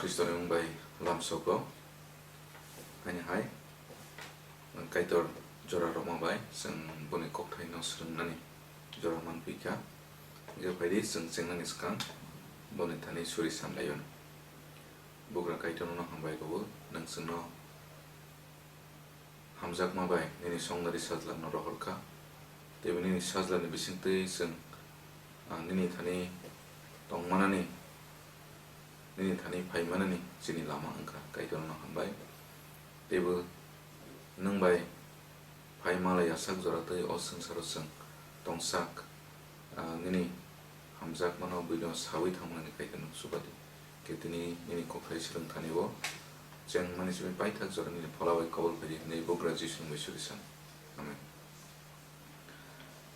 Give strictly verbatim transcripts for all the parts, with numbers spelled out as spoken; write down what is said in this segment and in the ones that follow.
Khristoni mung bai lamsogo. Haini hai, Kaitor jora rwma bai chwng boni kokthaino swrwngnani jora manphi kha. Hwnkhe phaidi chwng chengnani swkang boni thani suri samlaiyo. Bugra Kaitorno hambai rwo, nwng chwngno hamjakma bai nini songnari sajlano rohor kha. Teibo nini sajlani bisingtwi chwng, ah, nini thani tongmanani, nini thani phaimanani chini lama wngkha. Kaitorno hambai. Teibo nwng bai phai malai ya sak jora tei o swngcharo chwng tongsak, ah, nini hamjakmano buino saui thangmani Kaitorno chubadi. Khe tini nini kokhai swrwng thani bo chengmani simi paithak jora nini phola bai kobol khaidi hwnwi bugra Jisu ni bai suri san. Amen.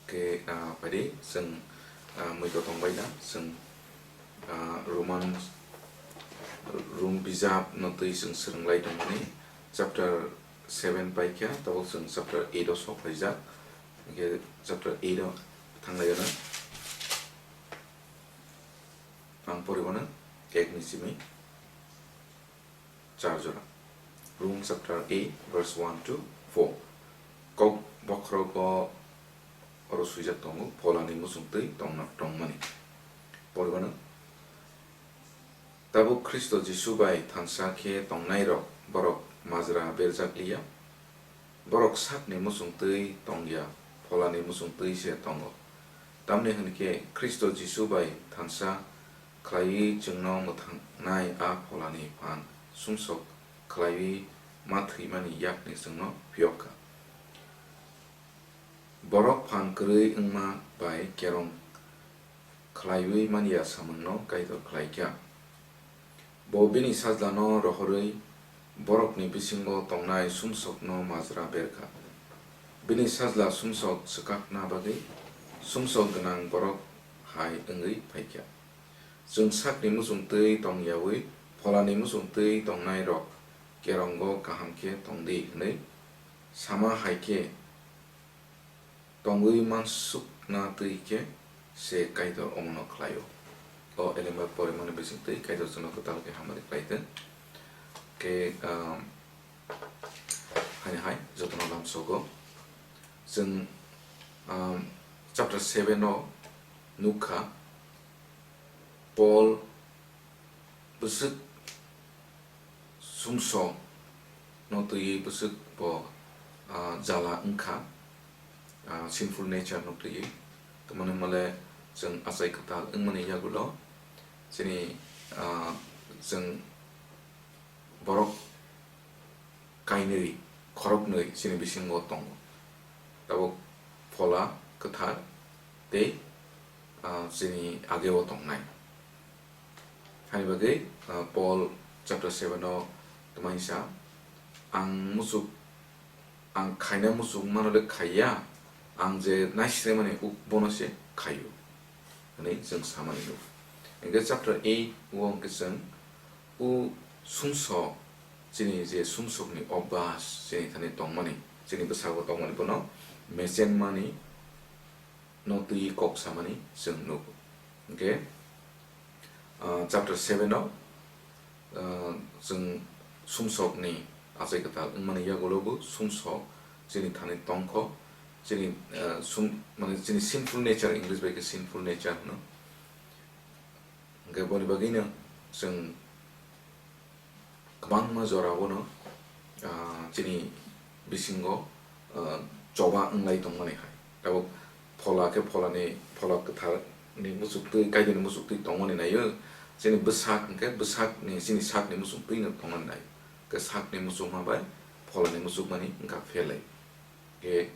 Khe, ah, phaidi chwng, ah, muido tongbai na chwng, ah, Roman, Rom bijap no twi chwng swrwng lai tongmani chapter seven paikha, tabuk chwng chapter eight o sok phaijak. Hwnkhe chapter eight o thanglai gana. Ang poribana kek ni simi char jora. Rom chapter eight verse one to four. Kok bokhorogo oro swijak tongo, pholani muchungtwi tongna, tongmani. Poribana. Tabuk Khristo Jisu bai thansa khe tongnairok borok majra berjak liya. Borok sakni muchungtwi tongya, pholani muchungtwi se tongo. Tamni hwn khe Khristo Jisu bai thansa khlaiwi chwngno mwthangnai a pholani phan sumsok khlaiwi ma thwimani yakni chwngno phiyok kha. Borok phan kwrwi wngma bai kerong khlaiwi manya samungno Kaitor khlai kha. Bo bini sajlano rohorwi borokni bisingo tongnai sumsokno majra ber kha. Bini sajla sumsok swkakna bagwi sumsok gwnang borok hai wngwi phai kha. Chwng sakni muchungtwi tong yaui pholani muchungtwi tongnairok kerongo kaham khe tong di hwnwi sama hai khe tongwi mansukna twi khe se Kaitor omono khlaio. O elembai porimani bisingtwi Kaitor chwngno kwtal khe hamari khlai thung. Khe, um, haini hai jotono lamsogo. Chwng, um, chapter seven o nukha, Paul bwswk sumsok no twiwi bwswk bo, ah, jala wngkha, ah, sinful nature no twiwi. Tamoni hwnmale chwng achai kwtal wngmani yagulo chini, ah, chwng borok kainwi, khoroknwi chini bisingo tongo. Tabuk Phola Kwthar tei, ah, chini ageo tongnai. Haini bagwi, ah, Paul chapter seven o twmai sa, "Ang muchuk, ang khaina muchuk mano le khaiya, ang je naisremani uk bono se khaio," hwnwi chwng samani nugo. Hwnkhe chapter eight o hwnkhe chwng o sumsok, chini je sumsokni obas, chini thani tongmani, chini bwsago tongmani bono mechenmani no twi kok samani chwng nugo. Hwnkhe, ah, chapter seven o, ah, chwng sumsokni achai kwtal wngmani yagulo bo sumsok chini thani tongkho, chini, ah, sum-, mane chini sinful nature, English bai khe sinful nature hwno. Hwnkhe boni bagwino chwng kwbangma jorao no, ah, chini bisingo, ah, choba wnglai tongmani hai. Tabuk Phola khe Pholani, Phola Kwtharni muchuk twi, Kaitorni muchuk twi tongmani naio. Chini bwsak hwnkhe bwsakni, chini sakni muchuk twi no tongmani naio. Hwnkhe sakni muchukma bai Pholani muchukmani wngkha phelai. Hwnkhe,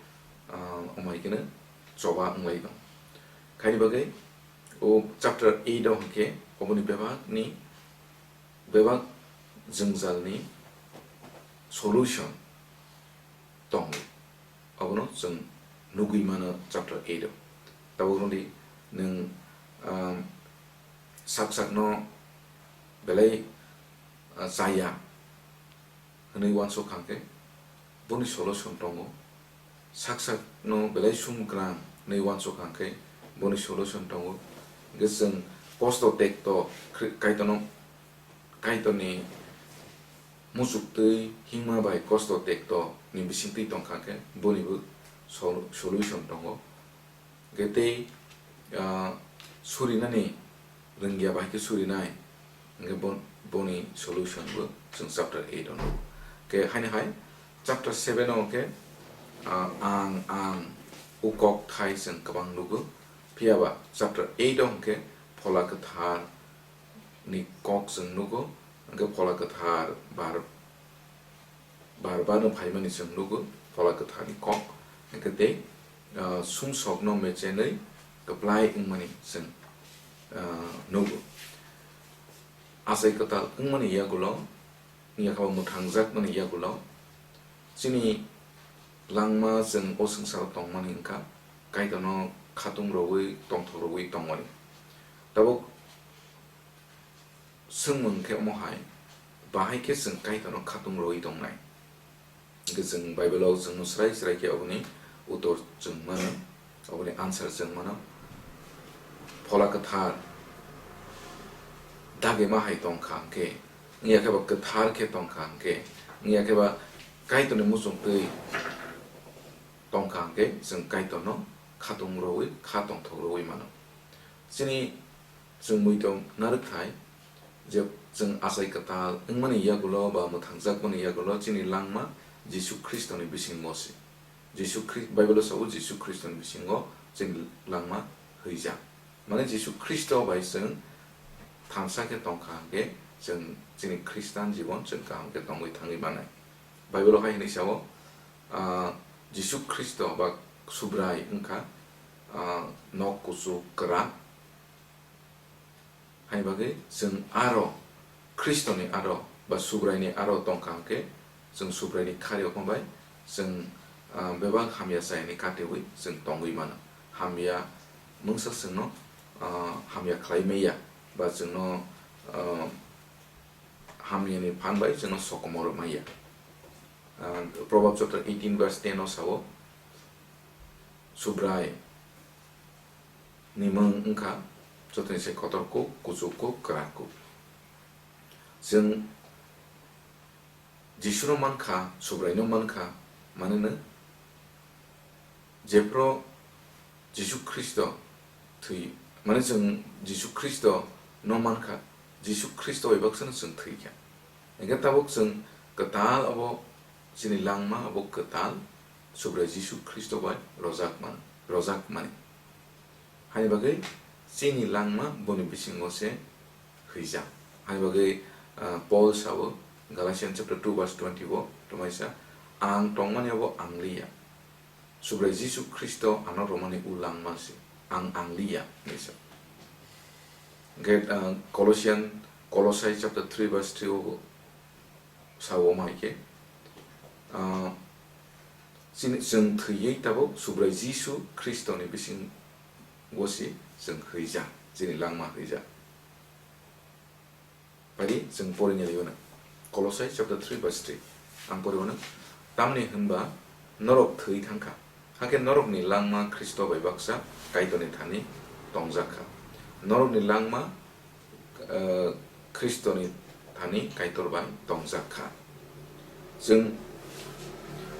ah, omo hai kheno choba wnglai tong. Khaini bagwi o chapter eight o hwnkhe oboni bebakni bebak jwngjalni solution tongo. Abono chwng nugwi mano chapter eight o. Tabuk rwdi nwng, um, sak sakno belai, uh, chaya hwnwi uansuk kha khe, boni solution tongo. Sak sakno belai sum gwnang hwnwi uansuk kha khe, boni solution tongo. Hwnkhe chwng kosto tekto Khri-, Kaitorno Kaitorni muchuk twi himma bai kosto tekto ni bisingtwi tongkha khe boni bo sol-, solution tongo. Hwnkhe tei, ah, surinani rwngya bai khe surinai, hwnkhe bo-, boni solution bo chwng chapter eight o nugo. Hwnkhe haino hai chapter seven o hwnkhe, ah, ang, ang, o kok thai chwng kwbang nugo. Phiyaba chapter eight o hwnkhe Phola Kwthar ni kok chwng nugo, hwnkhe Phola Kwthar bar, bar bar no phaimani chwng nugo, Phola Kwthar ni kok, hwnkhe tei, ah, sumsok no mechenwi kwplai wngmani chwng, ah, nugo. Achai kwtal wngmani yagulo, wngya khe bo mwthangjakmani yagulo, chini langma chwng o swngcharo tongmani wngkha, Kaitorno khatung rwui, tongthok rwui tongmani. Tabuk swngmung khe omo hai, bahai khe chwng Kaitorno khatung rwui tongnai? Hwnkhe chwng Bible-o chwngno srai srai khe oboni uttor chwng mano, oboni answer chwng mano. Phola Kwthar dagima hai tongkha hwnkhe, wngya khe ba kwthar khe tongkha hwnkhe, wngya khe ba Kaitorni muchung twi tongkha hwnkhe, chwng Kaitorno khatung rwui, kha tongthok rwui mano. Chini chwng muitom narwkthai je chwng achai kwtal wngmani yagulo ba mwthangjakmani yagulo chini langma Jisu Khristoni bisingo se. Jisu Khri-, Bible-o sao Jisu Khristoni bisingo chini langma hwijak. Mane Jisu Khristo bai chwng thansa khe tongkha hwnkhe chwng chini Khristan jibon chwng kaham khe tongwi thangwi manai. Bible-o hai hwnwi sao, ah, Jisu Khristo ba Subrai wngkha, ah, nok kuchuk kwrak. Haini bagwi chwng aro Khristoni aro ba Subraini aro tongkha hwnkhe chwng Subraini khariyokma bai chwng, ah, bebak hamya chayani katiwi chwng tongwi mano. Hamya mungsa chwngno, ah, hamya khlai maya ba chwngno, ah, hamyani phan bai chwngno sokomoro maya. Ah, Proverb chapter eighteen verse ten o sao, Subrai ni mung wngkha jotoni se kotor kuk, kuchuk kuk, kwrak kuk. Chwng Jisuno mankha, Subraino mankha, manwino jephru Jisu Khristo thwi, mane chwng Jisu Khristo no mankha, Jisu Khristo bai baksa no chwng thwikha. Hingkhe tabuk chwng kwtal abo chini langma abo kwtal Subrai Jisu Khristo bai rojak man, rojak mani. Haini bagwi chini langma boni bisingo se hwijak. Haini bagwi, ah, Paul sao Galatians chapter two verse twenty o tongmani sa, "Ang tongmani abo ang liya. Subrai Jisu Khristo ano romani u langma se, ang ang liya," hinwi sa. Hingkhe, ah, Colossian, Kolosai chapter three verse three o bo sao, omo hai khe, ah, chini, chwng thwiwi tabuk Subrai Jisu Khristoni bisingo se chwng hwijak, chini langma hwijak. Phai chwng porinai liwi no. Kolosai chapter three verse three. Ang pori mano, "Tamni hwnba norok thwi thangkha, hakhe norokni langma Khristo bai baksa Kaitorni thani tongjak kha." Norokni langma, eh, Khristoni thani Kaitor bai tongjak kha. Chwng,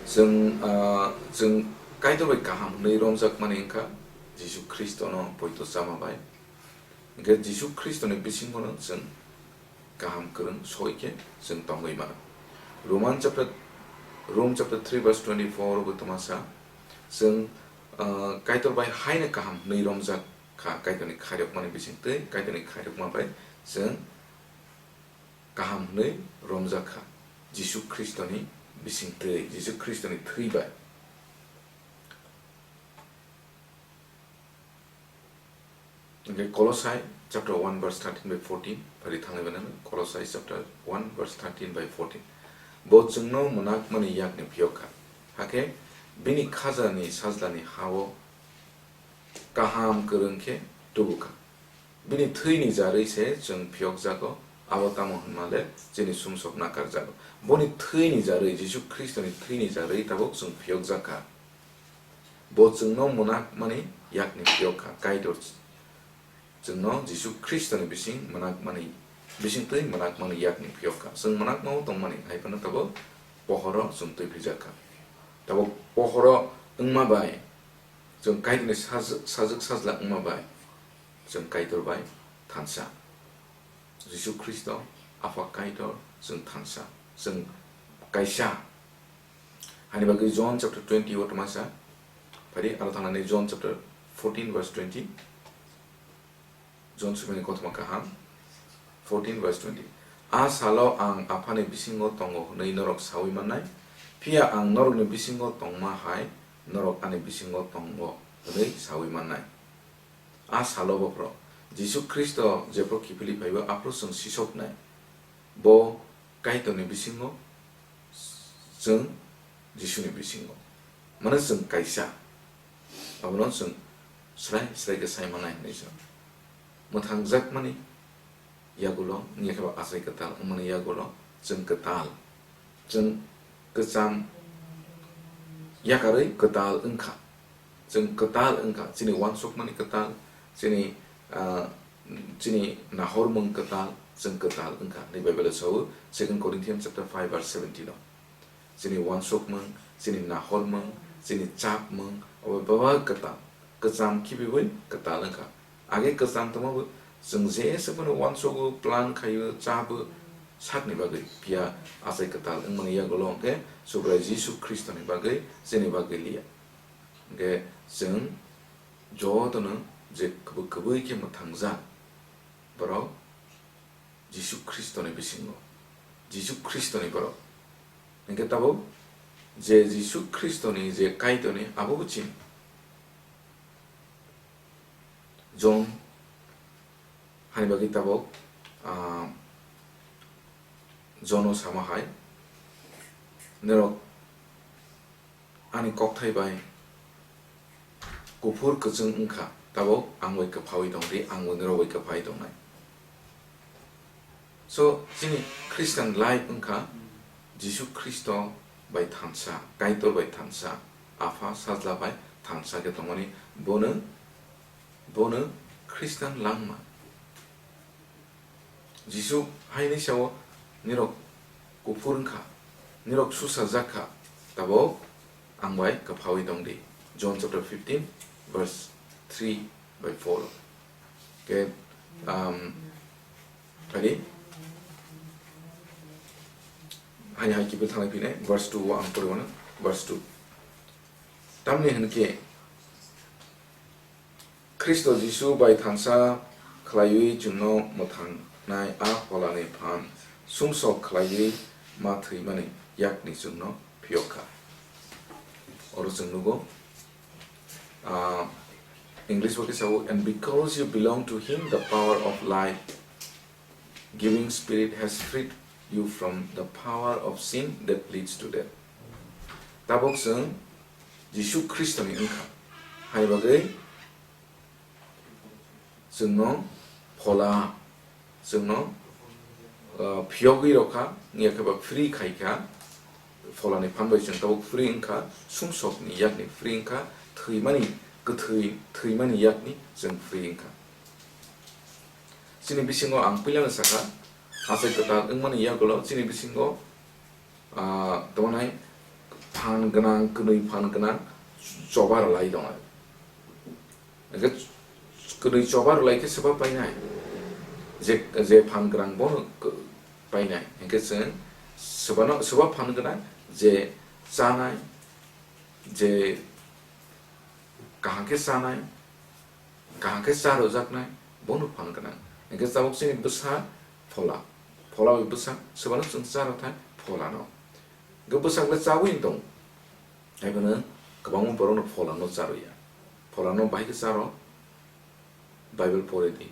chwng, ah, chwng Kaitor bai kaham hwnwi romjakmani wngkha Jisu Khristono poito chama bai. Hingkhe Jisu Khristoni bisingono chwng kaham kwrwng soi khe chwng tongwi mano. Roman chapter, Rom chapter three verse twenty-four bo twma sa, chwng, ah, Kaitor bai haino kaham hwnwi romjak kha, Kaitorni khairokmani bisingtwi, Kaitorni khairokma bai chwng kaham hwnwi romjak kha, Jisu Khristoni bisingtwi, Jisu Khristoni thwi bai. Hingkhe Kolosai chapter one verse thirteen by fourteen, phari thanglai mano, Kolosai chapter one verse thirteen by fourteen. Bo chwngno mwnakmani yakni phiyok kha, hakhe bini khajani sajlani ha-o kaham kwrwng khe tubu kha. Bini thwini jarwi se chwng phiyokjago, abo tamo hwnma le chini sumsok nakarjago. Boni thwini jarwi, Jisu Khristoni thwini jarwi tabuk chwng phiyokjak kha. Bo chwngno mwnakmani yakni phiyok kha. Kaitor chwngno Jisu Khristoni bising mwnakmani bisingtwi mwnakmani yakni phiyok kha. Chwng mwnakmao tongmani hai phano tabuk pohoro chwng twi phijak kha. Tabuk pohoro wngma bai chwng Kaitorni sajwk, sajwk sajla wngma bai chwng Kaitor bai thansa. Jisu Khristo, Apha Kaitor, chwng thansa, chwng kaisa. Hani bagwi John chapter twenty o twmasa. Phari aro thangnani John chapter fourteen verse twenty. John sumani kothoma kaham, fourteen verse twenty. A salo ang Aphani bisingo tongo hwnwi norok saui mannai, phiya ang norokni bisingo tongma hai norok ani bisingo tongo hwnwi saui mannai. A salo bophro Jisu Khristo jephru kiphilwi phaibo aphru chwng sisoknai. Bo Kaitorni bisingo, chwng Jisuni bisingo. Mane chwng kaisa. Abono chwng srai srai khe sai manai hinwi chwng mwthangjakmani yagulo, wngya khe ba achai kwtal wngmani yagulo chwng kwtal. Chwng kwcham yakarwi kwtal wngkha. Chwng kwtal wngkha. Chini uansukmani kwtal, chini, ah, chini nahormung kwtal, chwng kwtal wngkha. Ni Bible o sao, Second Corinthians chapter five verse seventeen o. Chini uansukmung, chini nahormung, chini chapmung, obo bebak kwtal. Kwcham khibiwi kwtal wngkha. Age kwcham tongmabo chwng jesa phano uansugo, plan khaio, chabo sakni bagwi, phiya achai kwtal wngmani yagulo hwnkhe Subrai Jisu Khristoni bagwi, chini bagwi liya. Hwnkhe chwng jotono je kwbwi kwbwi khe mwthangjak borok Jisu Khristoni bisingo, Jisu Khristoni borok. Hwnkhe tabuk je Jisu Khristoni je Kaitorni abo bwching John hani bagwi tabuk, ah, John o sama hai, norok ani kokthai bai kuphur kwchwng wngkha, tabuk ang bai kwphaui tong di, ang bo norok bai kwphaui tongnai. So, chini Christian life wngkha Jisu Khristo bai thansa, Kaitor bai thansa, Apha Sajla bai thansa khe tongmani, bono, bono Christian langma. Jisu haini sao, "Nirok kuphur wngkha, nirok susajak kha, tabuk ang bai kwphaui tong di." John chapter fifteen, verse three by four. Ke, um, tadi, hai, hai, kiphil thanglai phinai, verse two o ang pori mano, verse two. Tamni hwn khe, Khristo Jisu bai thansa khlaiwi chwngno mwthangnai a pholani phan sumsok khlaiwi ma thwimani yakni chwngno phiyok kha. Oro chwng nugo, ah, English bo khe sao, "And because you belong to him, the power of life giving spirit has freed you from the power of sin that leads to death." Tabuk chwng Jisu Khristoni wngkha, hai bagwi chwngno phola, chwngno, uh, phiyogwi rokha, wngya khe ba free khaikha, pholani phan bai chwng tabuk free wngkha, sumsokni yakni free wngkha, thwimani, kwthwi thwimani yakni chwng free wngkha. Chini bisingo ang puilano sakha, achai kwtal wngmani yagulo chini bisingo, ah, tamo nai phan gwnang, kwnwi phan gwnang choba rwlai tongo. Hwnkhe kwnwi choba rwlai khe swba painai, je, je phan gwnang bono k-, painai. Hwnkhe chwng swbano, swba phan gwnang je chanai, je kaham khe chanai, kaham khe cha rwjaknai, bono phan gwnang. Hwnkhe tabuk chini bwsa phola, phola bai bwsa, swbano chwng cha rwthai pholano. Hwnkhe bwsak le chaui wng tong, haiphano kwbangma borokno pholano cha rwya. Pholano bahai khe cha rw, Bible pore di,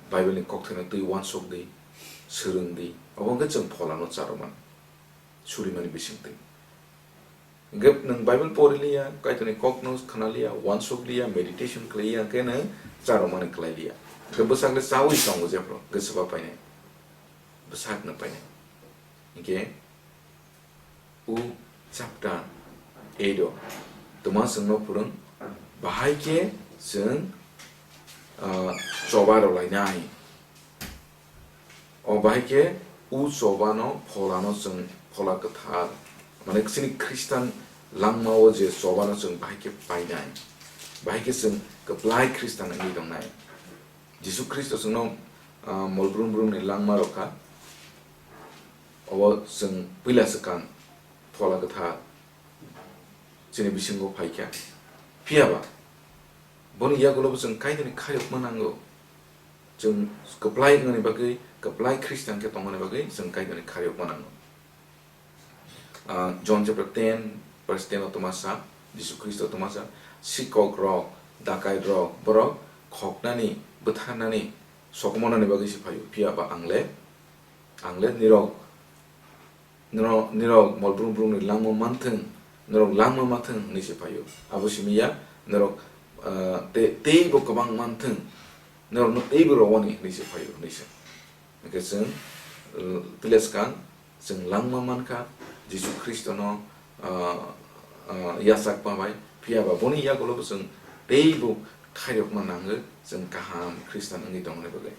Bible ni kokthaino twi uansuk di, swrwng di, abo hwnkhe chwng pholano cha rw mano, surimani bisingtwi. Hwnkhe nwng Bible pori liya, Kaitorni kokno khna liya, uansuk liya, meditation khlai ya, hwnkhe nwng cha rwmani khlai liya. Hwnkhe bwsak le chaui tongo jephru, hwnkhe swba painai. Bwsakno painai. Hwnkhe o chapter eight o twma chwngno phwrwng, bahai khe chwng, ah, choba rwlainai. O bahai khe u chobano pholano chwng phola kwthar, mane chini Khristan langmao je chobano chwng bahai khe painai, bahai khe chwng kwplai Khristan wngwi tongnai. Jisu Khristo chwngno, ah, mol brum brumni langma rw kha, obo chwng puila swkang phola kwthar chini bisingo phai kha. Phiya ba, boni yagulo bo chwng Kaitorni khairokma nango. Chwng kwplai wngnani bagwi, kwplai Khristan khe tongmani bagwi chwng Kaitorni khairokma nango. Ah, John chapter ten, verse ten o twma sa, Jisu Khristo twma sa, "Sikok rok, dakai rok, borok khoknani, bwtharnani, sokomornani bagwi se phaio. Phiya ba ang le, ang le nirok, nirok, nirok mol brum brumni langma manthwng, nirok langma manthwng," hwnwi se phaio. Abo simi ya, nirok, ah, te-, teibo kwbang manthwng, nirokno teibo rwani hwnwi se phaio, hwnwi se. Hwnkhe chwng, uh, puila swkang chwng langma mankha Jisu Khristono, uh, uh, yachakma bai, phiya ba boni yagulo bo chwng teibo khairokma nango, chwng kaham Khristan wngwi tongmani bagwi.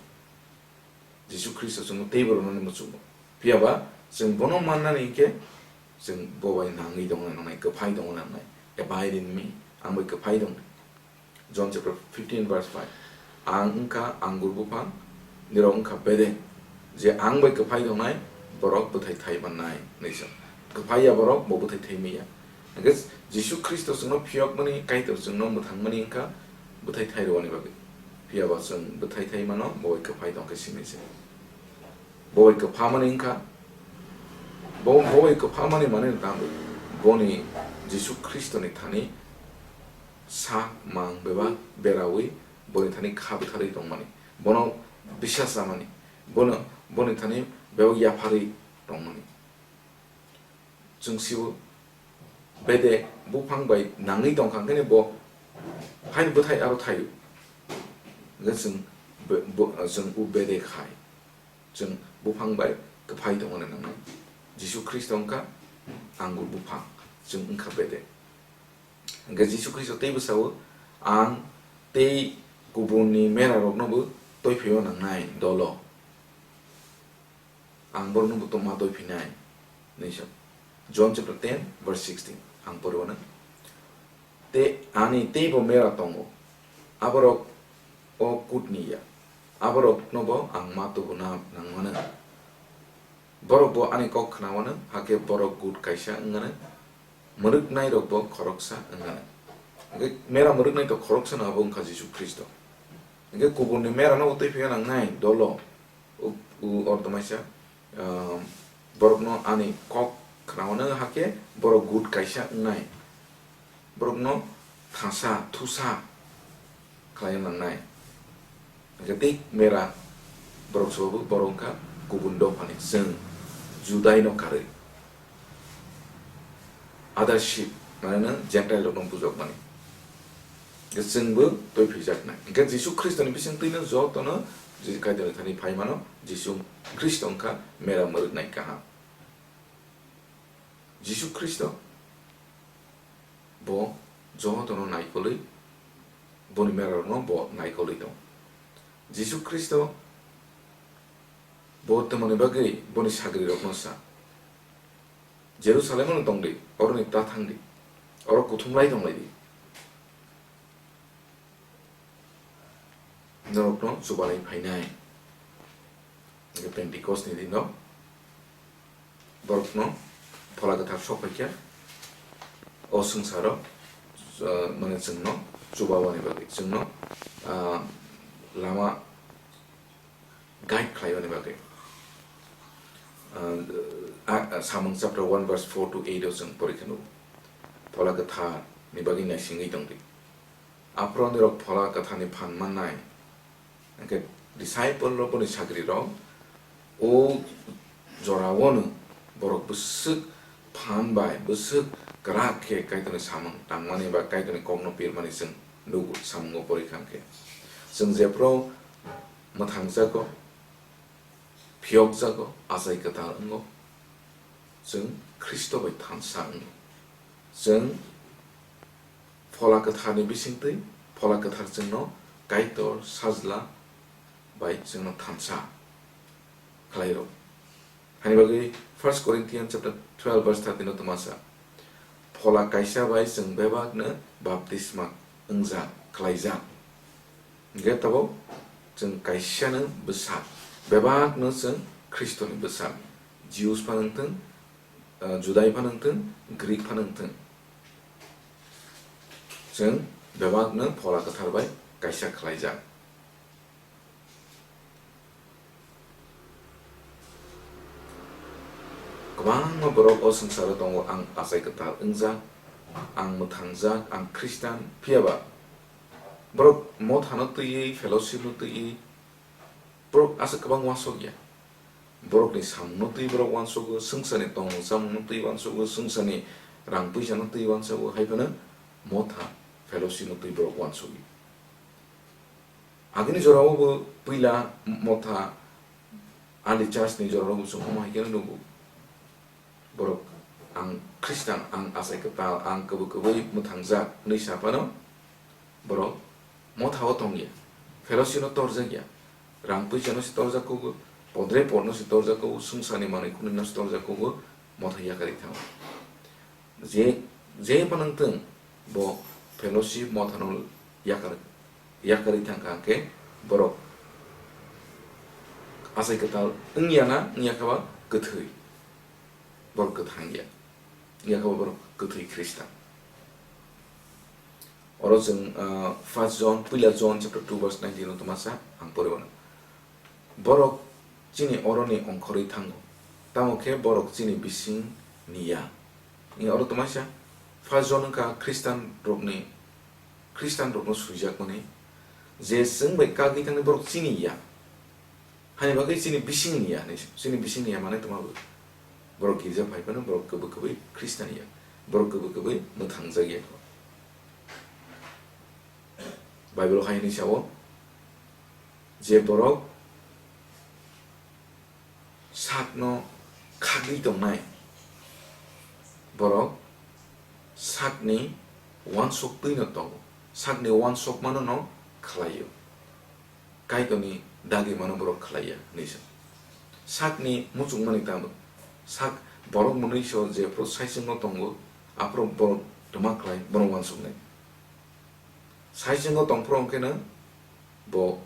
Jisu Khristo chwngno teibo rwnani muchungo. Phiya ba chwng bono mannani hinkhe chwng bo bai nangwi tongna nangnai, kwphai tongna nangnai. Abide in me, ang bai kwphai tongdi. John chapter fifteen verse five. Ang wngkha angur buphang, nirok wngkha bedek. Je ang bai kwphai tongnai, borok bwthai thai mannai, hwnwi sa. Kwphai ya borok, bo bwthai thai manya. Hwnkhe Jisu Khristo chwngno phiyokmani, Kaitor chwngno mwthangmani wngkha bwthai thai rwani bagwi. Phiya ba chwng bwthai thai mano, bo bai kwphai tong khe simi se. Bo bai kwphamani wngkha, bo, bo bai kwphamani mane tamo, boni Jisu Khristoni thani sak mang bebak beraui boni thani kha bwtharwi tongmani, bono bisas lamani, bono, boni thani bebak yapharwi tongmani. Chwng sio bede buphang bai nangwi tongkha, hwnkhe bo haino bwthai aro thaio. Hwnkhe chwng be-, bo-, chwng o bede khai. Chwng buphang bai kwphai tongmani nangnai. Jisu Khristo wngkha angur buphang, chwng wngkha bede. Hwnkhe Jisu Khristo teibo sao, "Ang tei kubunni meraroknobo toiphaio nangnai dolo. Ang boroknobo to ma toiphinai," hwnwi sa. John chapter ten verse sixteen. Ang poriwano. Te ani teibo mera tongo. Aborok o kutni ya. Aboroknobo ang ma tubuna nangmano. Borok bo ani kok khnaono, hakhe borok gut kaisa wngmano. Mwrwknairokbo khoroksa wngmano. Hwnkhe mera mwrwknai to khoroksano, abo wngkha Jisu Khristo. Hwnkhe kubunni merano bo tei phikha nangnai dolo. U, u orthomaisa, um, borokno ani kok khnaono, hakhe borok gut kaisa wngnai. Borokno thasa, thusa khlai nangnai. Hwnkhe tei mera borok sobo borok wngkha kubun dophani, chwng Judaino karwi. Other sheep, mane no Gentile rokno bujokmani. Hwnkhe chwngbo twi phijaknai. Hwnkhe Jisu Khristoni bisingtwino jotono je Kaitorni thani phaimano Jisu Khristo wngkha mera mwrwknai kaham. Jisu Khristo bo jotono naikolwi, boni merarokno bo naikolwi tongo. Jisu Khristo bo twmani bagwi boni sagrirokno sa, "Jerusalem-o tongdi, oroni ta thangdi, oro kuthumlai tonglaidi." Norokno chubalai phainai. Hwnkhe Pentecost ni dino borokno Phola Kwthar sok phaikha. O swngcharo, uh, mane chwngno chubawani bagwi, chwngno, uh, lama guide khlaimani bagwi. Uh, a, a, Samung chapter one verse four to eight o chwng porikha nugo. Phola Kwthar ni bagwi naisingwi tongdi. Aphuru nirok Phola Kwtharni phan mannai. Hwnkhe disciple rok, boni sagrirok, o jorao no borok bwswk phan bai, bwswk kwrak khe Kaitorni samung tangmani ba Kaitorni kokno pirmani chwng nugo, samungo porikha khe. Chwng jephuru mwthangjago, phiyokjago, achai kwtal wngo, chwng Khristo bai thansa wngo. Chwng Phola Kwtharni bisingtwi, Phola Kwthar chwngno Kaitor Sajla bai chwngno thansa. khlairok. Hani bagwi First Corinthians chapter twelve verse thirteen o twma sa, "Phola kaisa bai chwng bebakno baptisma wngjak, khlaijak." Hingkhe tabuk chwng kaisano bwsa, bebakno chwng Khristoni bwsa, Jews phano wngthwng, ah, Judai phano wngthwng, Greek phano wngthwng, chwng bebakno Phola Kwthar bai kaisa khlaijak. Kwbangma borok o swngcharo tongo, ang achai kwtal wngjak, ang mwthangjak, ang Khristan, phiyaba borok mothano twiwi, fellowship no twiwi, borok aswk kwbang uansuk ya. Borokni samungno twi borok uansugo, swngcharni tongmung chamungno twi uansugo, swngcharni rang puisano twi uansugo, hai phano motha, fellowship no twi borok uansugo. Agini jorao bo puila motha, early church ni jorao bo chwng omo hai kheno nugo. Borok, "Ang Khristan, ang achai kwtal, ang kwbwi kwbwi mwthangjak," hwnwi sa phano borok motha o tong ya, fellowship no torjak ya, rang puisa no se torjak kugo, podre por no se torjak kugo, swngcharni manwi khwnwi no se torjak kugo, motha yakarwi thango. Je, je phano wngthwng, bo fellowship motha no yakar, yakarwi thang kha khe borok achai kwtal wngya na wngya kha ba kwthwi. Borok kwthang ya. Wngya khe borok kwthwi Khristan. Oro chwng, ah, First John, puila John chapter two verse nineteen o twma sa, ang pore mano. Borok chini oroni ongkhorwi thango, tamo khe borok chini bising ni ya. Wngya oro twma sa, First John wngkha Khristan rokni, Khristan rokno swijakmani, je chwng bai kagwi thangni borok chini ya. Hani bagwi chini bising ni ya hinwi se. Chini bising ni ya mane tongma bo. Borok girja phai phano borok kwbwi kwbwi Khristan ya. Borok kwbwi kwbwi mwthangjak ya. Bible hai hinwi sao, je borok sakno khagwi tongnai, borok sakni uansuk twi no tongo, sakni uansukmano no khlaio. Kaitorni dagimano borok khlaiya hinwi sa. Sakni muchungmani tamo sak borok mwnwi so jephru saichungo tongo, aphuru borok twma khlai bono uansuknai. Saichungo tongphuru hwnkhe no bo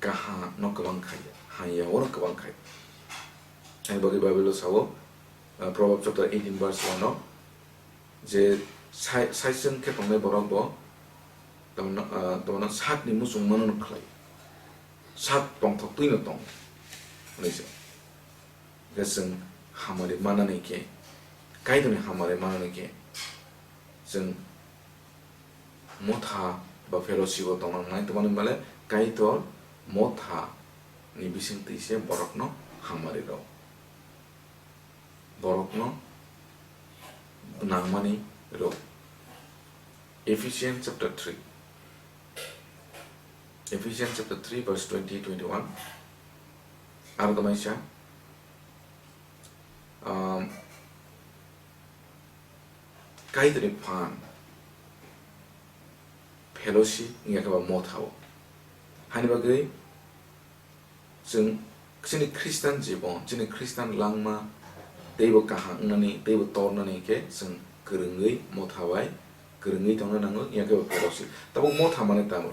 kaham no kwbang khai, hamya o no kwbang khai. Ani bagwi Bible o sao, uh, Proverbs chapter eighteen verse one o, je sai-, saichung khe tongnai borok bo, tamo no, ah, tamo no sakni muchungmano no khlai, sak tongthok twi no tong, hwnwi se. Hwnkhe chwng hamari manani khe, Kaitorni hamari manani khe, chwng motha ba fellowship o tongna nangnai, tongmani bale Kaitor motha ni bisingtwi se borokno hamari rw. Borokno nangmani rw. Ephesians chapter three. Ephesians chapter three verse twenty, twenty-one. Aro tamaisa, um, Kaitorni phan fellowship wngya khe ba motha o. Hani bagwi chwng chini Khristan jibon, chini Khristan langma teibo kaham wngnani, teibo tornani khe chwng kwrwngwi motha bai kwrwngwi tongna nango, wngya khe ba fellowship. Tabuk motha mane tamo?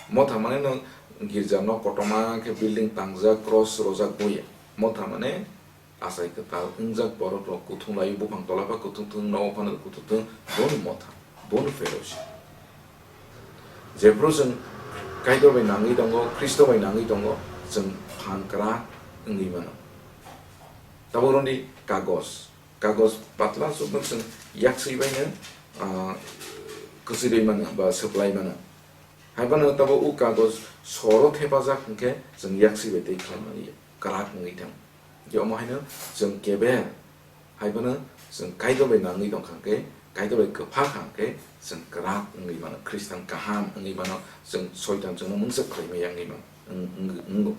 Motha mane no girja nok kotorma khe building tangjak, cross rojak boya. Motha mane achai kwtal wngjak borok rok kuthung lai buphang tola pha kuthung thung, nogo phano kuthung thung, bono motha, bono fellowship. Jephru chwng Kaitor bai nangwi tongo, Khristo bai nangwi tongo, chwng phan kwrak wngwi mano. Tabuk roni kagos, kagos patla chukno chwng yakswi baino, ah, kwchwirwi mano ba swplai mano. Hai phano tabuk o kagos soro thepajak hwnkhe chwng yakswi bai tei khlai manya, kwrak wngwi thang. Je omo haino chwng keber, hai phano chwng Kaitor bai nangwi tong kha khe, Kaitor bai kwpha kha khe, chwng kwrak wngwi mano, Khristan kaham wngwi mano, chwng Soitan chwngno mungsa khlai maya wngwi mano, wng-, wng-, wngo.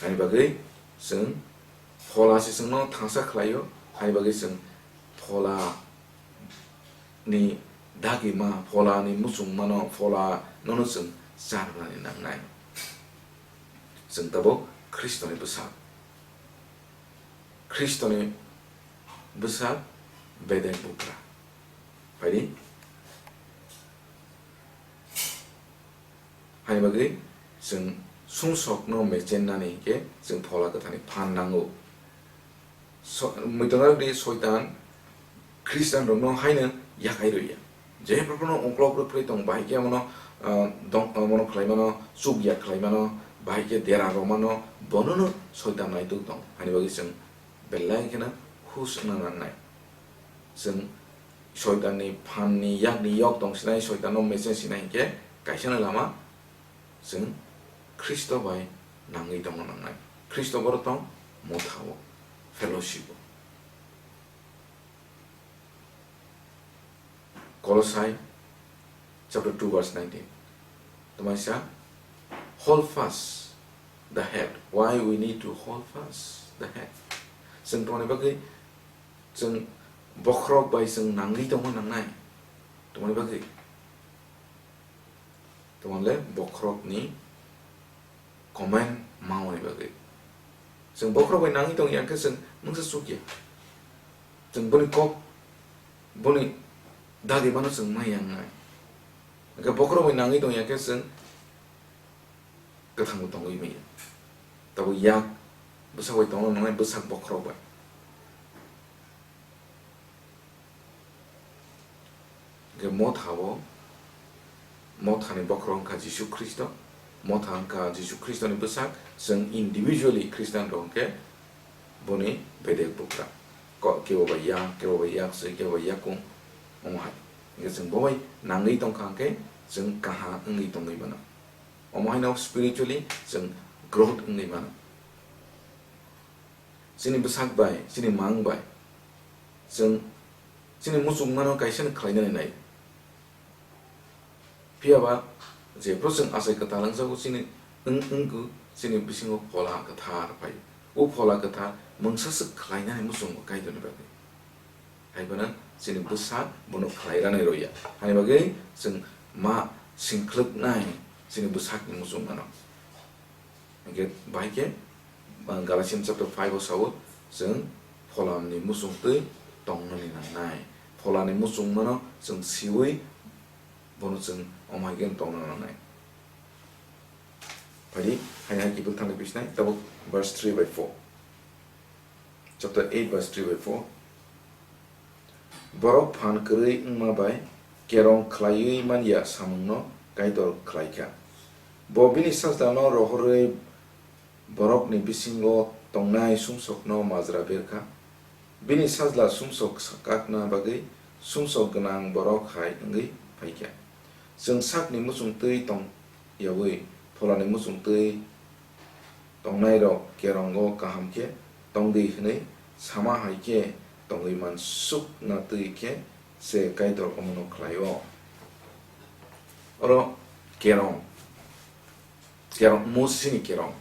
Ani bagwi chwng phola se chwngno thangsa khlaio, ani bagwi chwng phola ni dagima, phola ni muchungmano, phola nono chwng charwnani nangnai. Chwng tabuk Khristoni bwsa. Khristoni bwsa bedek bugra. Phaidi. Haini bagwi chwng sumsokno mechennani hinkhe chwng Phola Kwtharni phan nango. So, muitongrok di Soitan Khristianrokno haino yakhai rwya. Jephru phano ongklok rwphri tong, bahai khe amono, ah, dong, amono khlaimano, chukya khlaimano, bahai khe dera romano, bonono Soitan naituk tong. Haini bagwi chwng belai kheno hus wngna nangnai. Chwng Soitanni phanni yakni yok tong sinai, Soitanno mechen sinai hinkhe kaisano lama chwng Khristo bai nangwi tongna nangnai. Khristo boro tong motha-o, fellowship-o. Kolosai chapter two verse nineteen. Tamaisa, "Hold fast the head." Why we need to hold fast the head? Chwng tongmani bagwi chwng bokhorok bai chwng nangwi tongma nangnai. Tongmani bagwi Tongmani le bokhorokni comment mangmani bagwi. Chwng bokhorok bai nangwi tong ya khe chwng mungsa chukya. Chwng boni kok, boni dagi mano chwng ma yang nai. Hwnkhe bokhorok bai nangwi tong ya khe chwng kwthangbo tongwi maya. Tabuk yak bwsak bai tongna nangnai, bwsak bokhorok bai. Hwnkhe motha-o, mothani bokhorok wngkha Jisu Khristo, motha wngkha Jisu Khristoni bwsak, chwng individually Khristian rok hwnkhe boni bedek bugra. Ko-, kebo bai yak, kebo bai yak swi, kebo bai yakung, omo hai. Hwnkhe chwng bo bai nangwi tongkha hwnkhe chwng kaha wngwi tongwi mano. Omo haino spiritually chwng growth wngwi mano. Chini bwsak bai, chini mang bai, chwng chini muchungmano kaisa no khlainani nai. Phiya ba jephru chwng achai kwtal wngjago chini wng-, wngkhu chini bisingo Phola Kwthar phai. O Phola Kwthar mungsa swk khlainani muchungo Kaitorni bagwi. Hai phano chini bwsak bono khlai rani rwya. Hani bagwi chwng ma singkhlwknai chini bwsakni muchungmano. Hwnkhe bahai khe, ah, Galatians chapter five o sao, chwng Pholamni muchungtwi tongnani nangnai. Pholani muchungmano chwng siwi bono chwng omo hai khe tongna nangnai. Phaidi, hai hai kiphil thangwi bisinai, tabuk verse three by four. Chapter eight verse three by four. Borok phan kwrwi wngma bai kerong khlaiwi man ya samungno Kaitor khlai kha. Bo bini sajlano rohorwi borokni bisingo tongnai sumsokno majra ber kha. Bini sajla sumsok kakna bagwi sumsok gwnang borok hai wngwi phai kha. Chwng sakni muchungtwi tong yaui Pholani muchungtwi tongnairok kerongo kaham khe tong di hwnwi sama hai khe tongwi mansukna twi khe se Kaitor omono khlai-o. Oro kerong, kerong, Mosini kerong.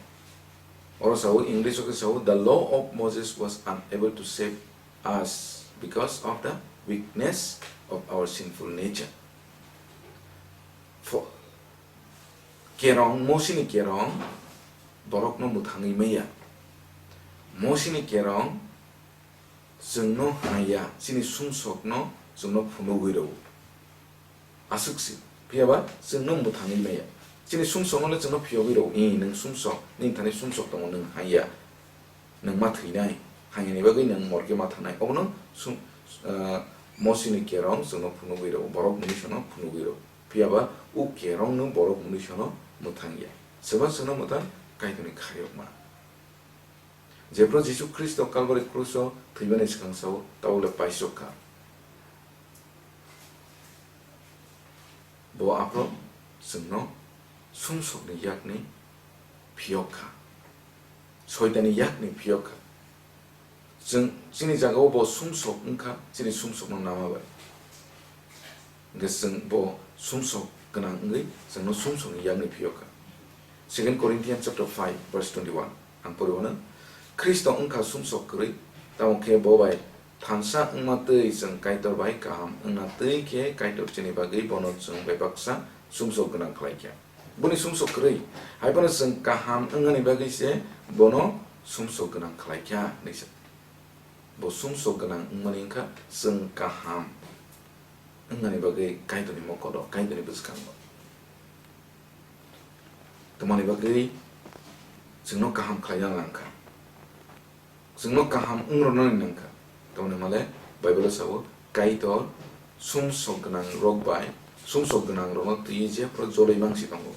Oro sao, English o khe sao, "The law of Moses was unable to save us because of the weakness of our sinful nature." Fo-, Kerong, Mosini kerong borokno mwthangwi maya. Mosini kerong chwngno haya, chini sumsokno chwngno phunugwi rwo. Aswk se, phiya ba chwngno mwthangwi maya. Chini sumsokno le chwngno phiyogwi rwo, "I, nwng sumsok, nini thani sumsok tongo, nwng haya, nwng ma thwinai, haini bagwi nwng morke ma thanai." Obono sum-, ah, Mosini kerong chwngno phunugwi rwo, borok mwnwisono phunugwi rwo. Phiya ba o kerongno borok mwnwisono mwthang ya. Swba chwngno mwthang? Kaitorni khairokma. Jephru Jisu Khristo Kalvari kruso thwibani swkang sao, tabukle paisok kha. Bo aphro chwngno sumsokni yakni phiyok kha, Soitanni yakni phiyok kha. Chwng chini jagao bo sumsok wngkha, chini sumsokno nama bai. Hwnkhe chwng bo sumsok gwnang wngwi chwngno sumsokni yakni phiyok kha. Second Corinthians chapter five verse twenty-one, ang pori wano, "Khristo wngkha sumsok kwrwi, tamo khe bo bai thansa wngma twi chwng Kaitor bai kaham wngna twi khe Kaitor chini bagwi bono chwng bai baksa sumsok gwnang khlai kha." Boni sumsok kwrwi, hai phano chwng kaham wngnani bagwi se bono sumsok gwnang khlai kha hinwi sa. Bo sumsok gwnang wngmani wngkha chwng kaham wngnani bagwi Kaitorni mokodo, Kaitorni bwskango. Tamoni bagwi chwngno kaham khlaina nang kha. Chwngno kaham wng rwnani nang kha. Tamoni hwnmale Bible-o sao, Kaitor sumsok gwnang rok bai, sumsok gwnang rokno twiwi jephru joloi mangsi tongo.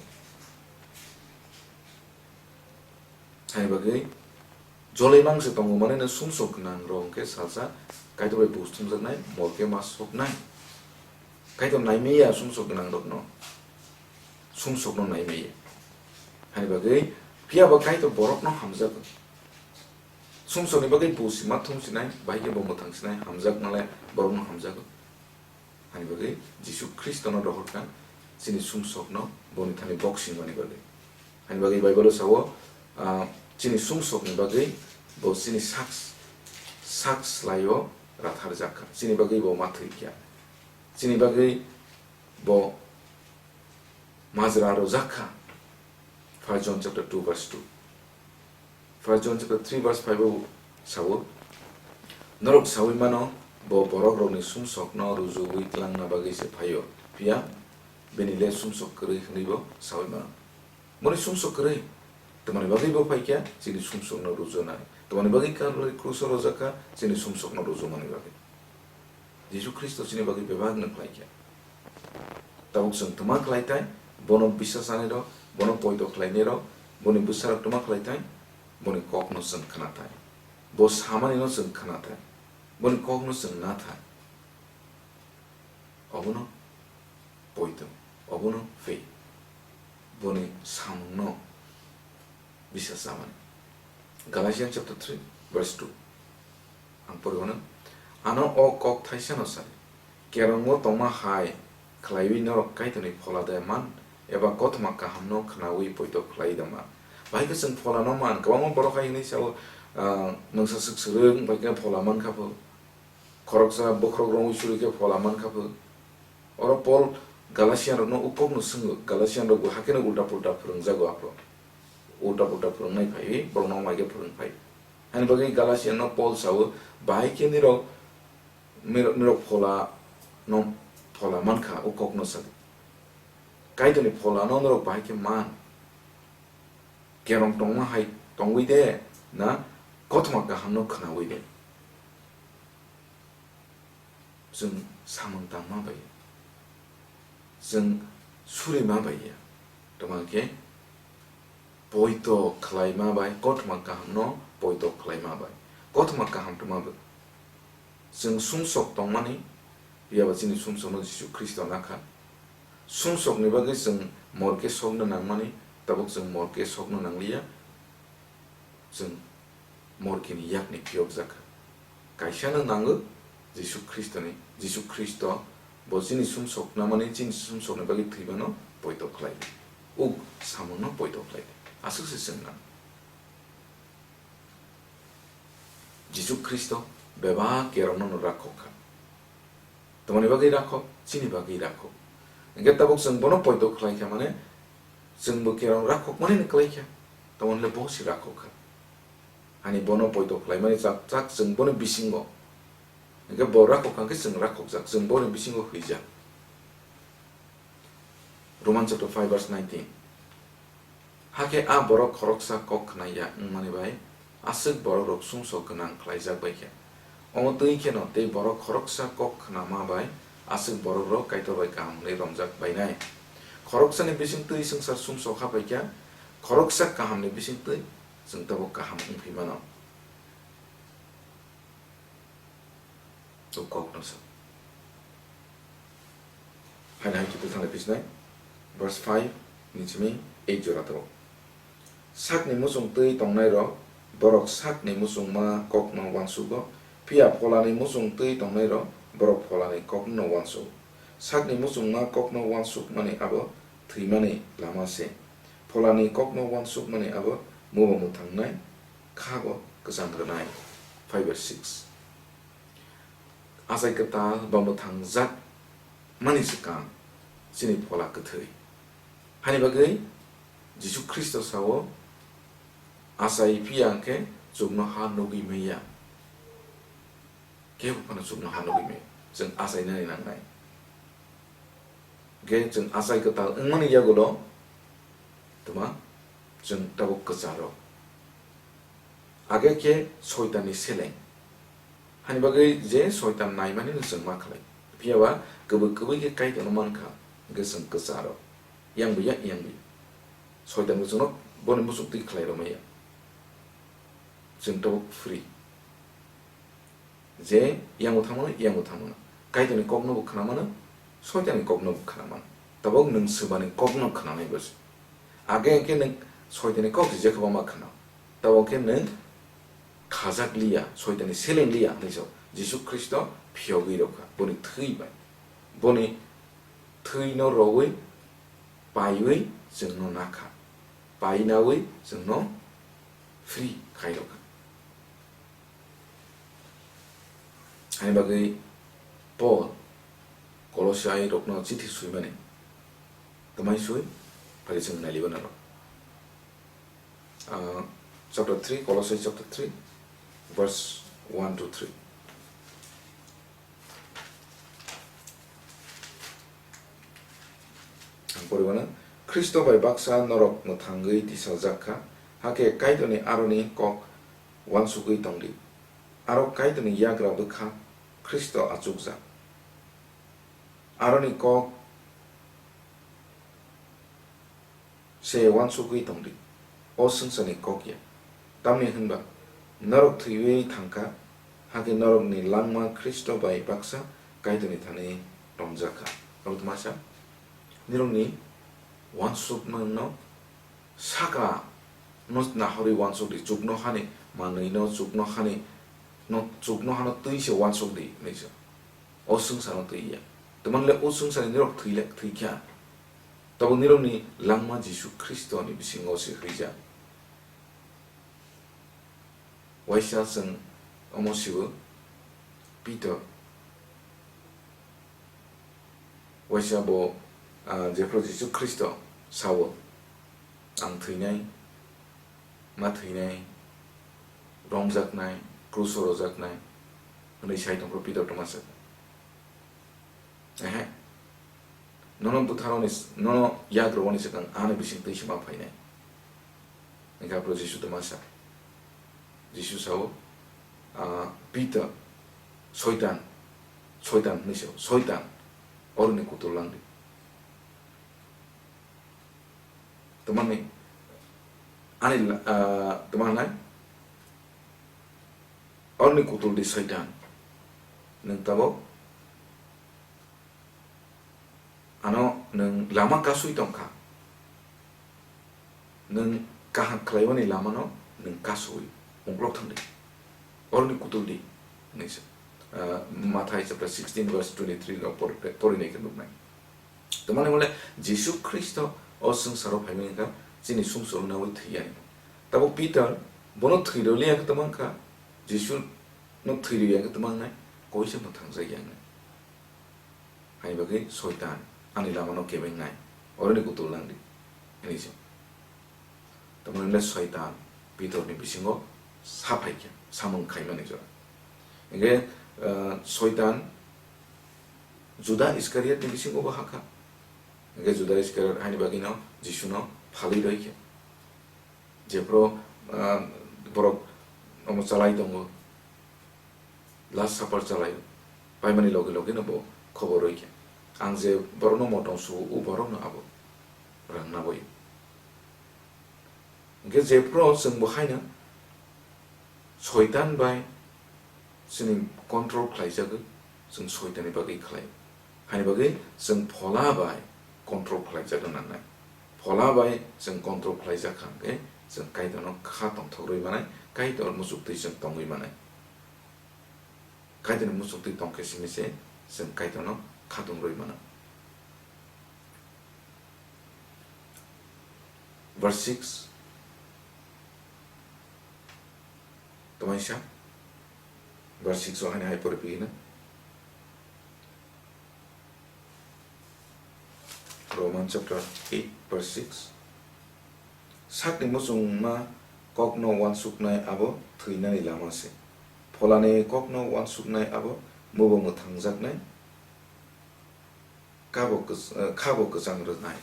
Hai bagwi joloi mangsi tongo, mane no sumsok gwnang rok hwnkhe salsa Kaitor bai buj thumjaknai, morke ma soknai. Kaitor naimaya sumsok gwnang rokno, sumsokno naimaya. Hai bagwi phiya bo Kaitor borokno hamjago. Sumsokni bagwi buj ma thumsinai, bahai khe bo mwthangsinai, hamjakmale borokno hamjago. Hani bagwi Jisu Khristono rohorkha, chini sumsokno boni thani boksingmani bagwi. Hani bagwi Bible-o sao, ah, chini sumsokni bagwi bo chini sak, sak slai-o ratharjak kha. Chini bagwi bo ma thwi kha. Chini bagwi bo majra rwjak kha. First John chapter two verse two. First John chapter three verse five o sao, "Norok saui mano, bo borok rokni sumsokno rujuwi tlangna bagwi se phaio, phiya bini le sumsok kwrwi," hwnwi bo saui mano. Boni sumsok kwrwi, tamoni bagwi bo phaikha, chini sumsokno rujunai. Tamoni bagwi Kalvari kruso rwjak kha, chini sumsokno rujumani bagwi. Jisu Khristo chini bagwi bebak no khlai kha. Tabuk chwng twma khlai thai, bono bisas sanai rok, bono poito khlainai rok, boni bwsa rok twma khlai thai, boni kok no chwng khna thai, bo samani no chwng khna thai, boni kok no chwng na thai. Obono poito, obono faith, boni samung no bisas chamani. Galatians chapter three verse two. Ang pori hwnwi, ano o kok thaisano sai, kerongo tongma hai khlaiwi norok Kaitorni phola de man, eba kothoma kahamno khnaui poito khlai da man? Bahai khe chwng pholano man, kwbangma borok hai hwnwi sao, ah, nwngsa swk swrwng bai khe phola man kha pho, khoroksa bokhorok romwi suri khe phola man kha pho. Oro Paul Galatian rokno ukokno swngo, Galatian rok bo hakheno ulta pulta phwrwngjago aphuru. Ulta pulta phwrwngnai phaiwi borokno mai khe phwrwng phai. Hani bagwi Galatian no Paul sao, bahai khe nirok, nirok, nirok phola no phola mankha, ukokno sa. Kaitorni phola no norok bahai khe man. Kerong tongma hai tongwi de, na kothoma kaham no khnaui de. Chwng samung tangma bai ya, chwng surima bai ya, tongma khe poito khlaima bai, kothoma kahamno poito khlaima bai, kothoma kaham tongma bai. Chwng sumsok tongmani, phiya ba chini sumsokno Jisu Khristo nakha. Sumsokni bagwi chwng morke sokno nangmani, tabuk chwng morke sokno nangliya. Chwng morkeni yakni phiyokjak kha. Kaisano nango Jisu Khristoni, Jisu Khristo bo chini sumsok namani, chini sumsokni bagwi thwimano poito khlai. Uk samungno poito khlai. Aswk se chwng nang. Jisu Khristo bebak kerongno no rakhok kha. Tamoni bagwi rakhok, chini bagwi rakhok. Hingke tabuk chwng bono poito khlai kha, mane chwng bo kerong rakhok mani ni klai kha. Tamoni le bo si rakhok kha. Hani bono poito khlai mani chak chak chwng boni bisingo. Hingke bo rakhok kha hingke chwng rakhok jak, chwng boni bisingo hwijak. Roman chapter five verse nineteen. Hakhe a borok khoroksa kok khna ya wngmani bai aswk borokrok sumsok gwnang khlaijak bai kha. Omo twi kheno tei borok khoroksa kok khnama bai aswk borokrok Kaitor bai kaham hwnwi romjak bainai. Khoroksani bising twi swngchar sumsok ha bai kha, khoroksa kahamni bising twi chwng tabuk kaham wngphi mano. O kokno sa. Haino hai khe bwthang lai phisnai, verse five ni simi eight jora tabuk. Sakni muchung twi tongnairok borok sakni muchungma kokno uansugo, phiya pholani muchung twi tongnairok borok pholani kokno uansugo. Sakni muchungma kokno uansukmani abo thwimani lama se, pholani kokno uansukmani abo mubo mwthangnai kha bo kwchang rwnai. Five verse six. Achai kwtal ba mwthangjak mani swkang chini phola kwthwi. Hani bagwi Jisu Khristo sao, "Achai phiya hwnkhe chukno ha nugwi manya." Kebo phano chukno ha nugwi manya. Chwng achainani nangnai. Hwnkhe chwng achai kwtal wngmani yagulo, tuma, chwng tabuk kwcharo. Age khe Soitanni seleng. Hani bagwi je Soitan naimani no chwng ma khlai. Phiya ba kwbwi kwbwi khe Kaitorno man kha, hwnkhe chwng kwcharo. Yang bo ya, yang bo ya. Soitan bo chwngno boni muchuk twi khlai rw maya. Chwng tabuk free. Je yango thangmano, yango thangmano. Kaitorni kokno bo khna mano, Soitanni kokno bo khna mano. Tabuk nwng swbani kokno khnanai bo se. Age hwnkhe nwng Soitanni kok se jekhe bo ma khna. Tabuk khe nwng khajak liya, Soitanni seleng liya hwnwi sao. Jisu Khristo phiyogwi rw kha, boni thwi bai. Boni thwino rowi, paiwi chwngno nakha. Painawi chwngno free khai rw kha. Ani bagwi Paul Kolosai rokno chithi swimani. Tamai swi, phari chwng nailibana rok. Ah, chapter three, Kolosai chapter three, verse one to three. Ang poriwano, Khristo bai baksa norok mwthangwi tisajak kha, hakhe Kaitorni aroni kok uansugwi tongdi. Aro Kaitorni yagra bwkha Khristo achukjak. Aroni kok se uansugwi tongdi, o swngcharni kok ya. Tamni hwnba norok thwiwi thangkha, hakhe norokni langma Khristo bai baksa Kaitorni thani romjak kha. Norok tma sa? Nirokni uansukmano saka no nahorwi uansukdi, chuknohani manwino, chuknohani no, chuknohano twi se uansukdi hwnwi sa. O swngcharno twi ya. Tamani le o swngcharni nirok thwi le, thwi kha. Tabuk nirokni langma Jisu Khristoni bisingo se hwijak. Waisa chwng omo sibo Peter. Waisa bo, ah, jephru Jisu Khristo sao, "Ang thwinai, ma thwinai, romjaknai, kruso rojaknai," hwnwi sai tongphru Peter tongma sakha. Ehe. Nono butharoni, nono yagroni swkang ani bising twi se ma phainai. Hwnkhe aphuru Jisu tongma sa. Jisu sao, ah, Peter, Soitan, Soitan hwnwi sao, Soitan, oroni kutul langdi. Tamani, ani, ah, tama nai? Oroni kutul di Soitan. Nwng tabuk ano nwng lama kasui tongkha. Nwng kaham khlaimani lamano nwng kasui ungklok thangdi. Oroni kutul di, hwnwi sa. Ah, Mathai chapter sixteen verse twenty-three no por-, porinai khe nuknai. Tamani hwnle Jisu Khristo o swngcharo phaimani wngkha chini sumsok naui thwiyani. Tabuk Peter bono thwirwliya khe tongmang kha, Jisu no thwirwya khe tongmang nai, koisa mwthangjakya wngnai. Haini bagwi Soitan ani lamano kebengnai, oroni kutul langdi, hwnwi se. Tamoni le Soitan Pitorni bisingo sa phaikha, samung khaimani jora. Hingke, eh, Soitan Juda Iskariotni bisingo bo hakha. Hingke Juda Iskariot haini bagwino Jisuno phalwi roikha. Jephru, ah, borok omo chalai tongo, Last Supper chalai, paimani loge loge no bo khobor roi khe, "Ang je borokno motong sugo, o borokno abo rang naboi." Hingke jephru chwng bo haino Soitan bai chini control khlaijagwi, chwng Soitanni bagwi khlai. Haini bagwi chwng Phola bai control khlaijagwi nangnai. Phola bai chwng control khlaijak kha hwnkhe, chwng Kaitorno kha tongthok rwi manai, Kaitor muchuk twi chwng tongwi manai. Kaitorni muchuk twi tongkhe simi se chwng Kaitorno khatung rwi mano. Verse six. Tamaisa? Verse six o haini hai pori phi hino. Roman chapter eight verse six. Sakni muchungma kokno uansuknai abo thwinani lama se. Pholani kokno uansuknai abo mubo mwthangjaknai, kabo kwch-, eh, khabo kwchang rwnai.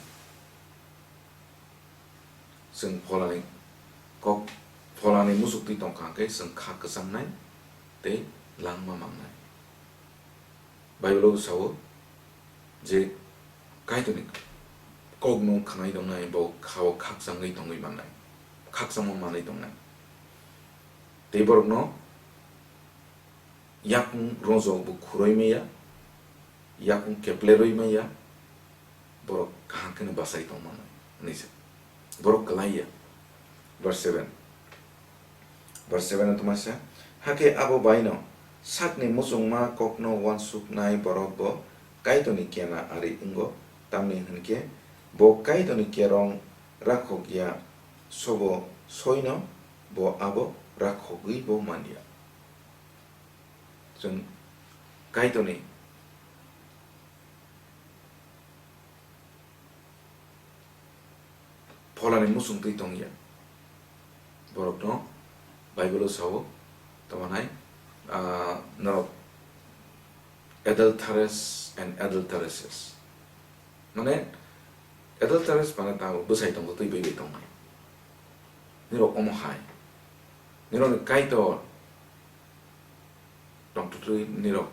Chwng pholani kok, pholani muchuktwi tongkha hwnkhe chwng kha kwchangnai tei langma mangnai. Bible-o sao je Kaitorni kokno khwnai tongnai, bo khao khakchangwi tongwi mannai, khakchangma manwi tongnai. Tei borokno yakung rojok bo khuroi maya, yakung kepleroi maya, borok kaham kheno bachai tongmano hwnwi sa. Borok kwlai ya. Verse seven. Verse seven o tongma sa, "Hakhe abo baino sakni muchungma kokno uansuknai borok bo Kaitorni kena ari wngo, tamni hwn khe bo Kaitorni kerong rakhok ya, sobo soino bo abo rakhogwi bo man ya." Chwng Kaitorni pholani muchungtwi tongya. Borokno Bible-o sao, tamo nai, ah, norok adulterers and adulteresses. Mane, adulterers mane tamo bwsai tongtwi bai bai tongnai. Nirok omo hai. Nirokni Kaitor tongtwtwi nirok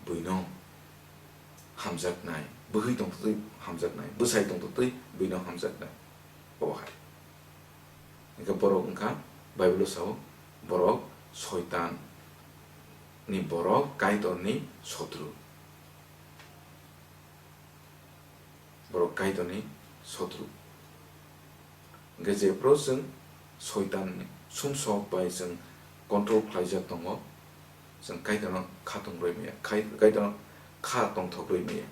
buino hamjaknai, bwhwi tongtwtwi hamjaknai, bwsai tongtwtwi buino hamjaknai. Obo hai. Hwnkhe borok wngkha, Bible-o sao, borok Soitan ni borok Kaitorni sotru. Borok Kaitorni sotru. Hwnkhe jephru chwng Soitanni sumsok bai chwng control khlaijak tongo, chwng Kaitorno kha tongrwi maya, khai-, Kaitorno kha tongthokrwi maya.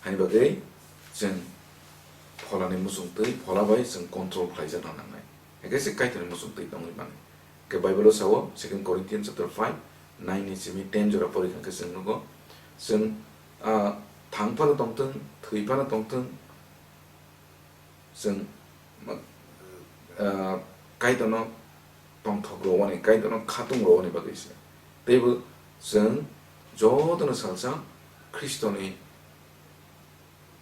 Haini bagwi chwng pholani muchungtwi, phola bai chwng control khlaijakna nangnai. Hwnkhe se Kaitorni muchungtwi tongwi mani. Hwnkhe Bible-o sao, Second Corinthians chapter five, nine ni simi ten jora pori kha khe chwng nugo. Chwng, ah, thang phano tongthwng, thwi phano tongthwng, chwng, ah, Kaitorno tongthok rwani, Kaitorno khatung rwani bagwi se. Teibo chwng jotono salsa Khristoni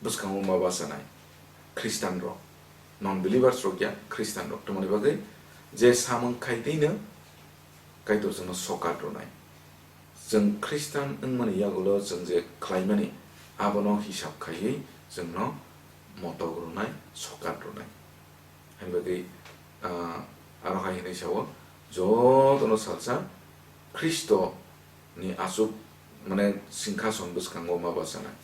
bwskango ma bachanai Khristanrok, non-believers rok ya, Khristanrok. Tamoni bagwi je samung khai twi no Kaitor chwngno sokat rwnai. Chwng Khristan wngmani yagulo chwng je khlaimani, abono hisab khaiwi chwngno motok rwnai, sokat rwnai. Haini bagwi, ah, aro hai hwnwi sao, jotono salsa Khristo ni aswk, mane, singkhason bwskango ma bachanai.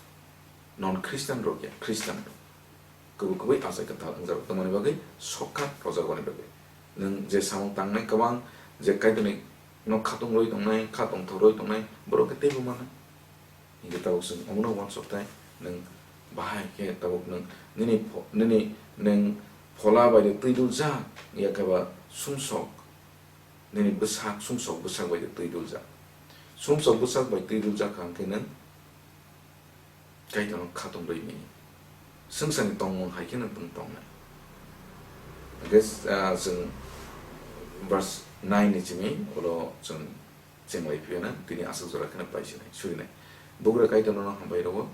Non Khristanrok ya, Khristanrok. Kubui kubui achai kwtal wngjago, tongmani bagwi sokat rojak rwni bagwi. Nwng je samung tangnai kwbang, je Kaitorni no khatung rwi tongnai, kha tongthok rwi tongnai, borok khe teibo mana. Hinkhe tabuk chwng omono uansuk thai, nwng bahai khe tabuk nwng nini pho-, nini nwng phola bai de twi duljak, ya khe ba sumsok, nini bwsak, sumsok bwsak bai de twi duljak. Sumsok bwsak bai twi duljak kha hwnkhe nwng Kaitorno khatung rwi mini. Swngcharni tongmung hai kheno nwng tongnai. Hwnkhe, ah, chwng verse nine ni simi ulo chwng chenglai phiyana, tini aswk jora kheno paisinai, surinai. Bugra Kaitorno hambai rwo,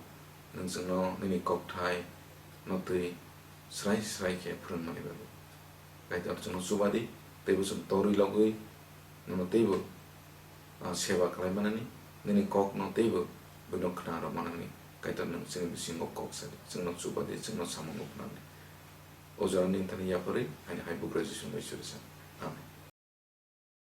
nwng chwngno nini kokthai no twi srai srai khe phwrwngmani bagwi. Kaitor chwngno chuba di, teibo chwng torwi logwi nono teibo, ah, seba khlai manani, nini kokno teibo buino khna rw manani Kaitor nwng chini bisingo kok sa di, chwngno chuba di, chwngno samungo phwnang di. O jora nini thani yapharwi haini hai bugra Jisu bai suri sa.